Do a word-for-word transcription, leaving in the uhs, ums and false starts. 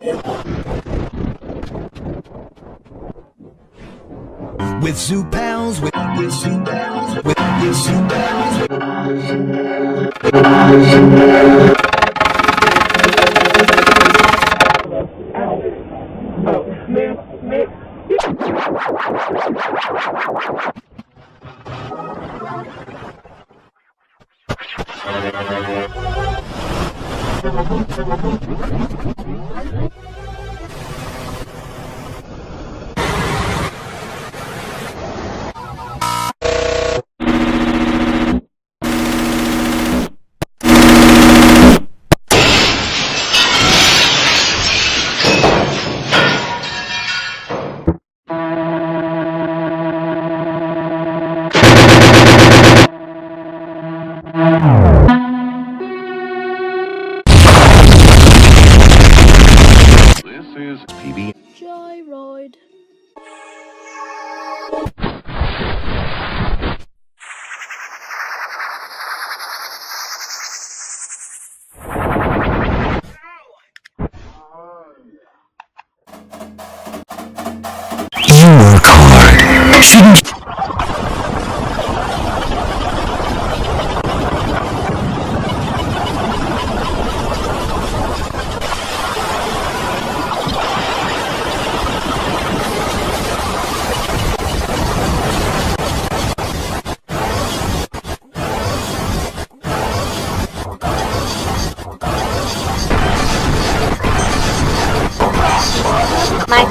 With Zoo Pals, with, with Zoo Pals, with, with Zoo Pals. This is P B. Joyride. You work hard. Shouldn't My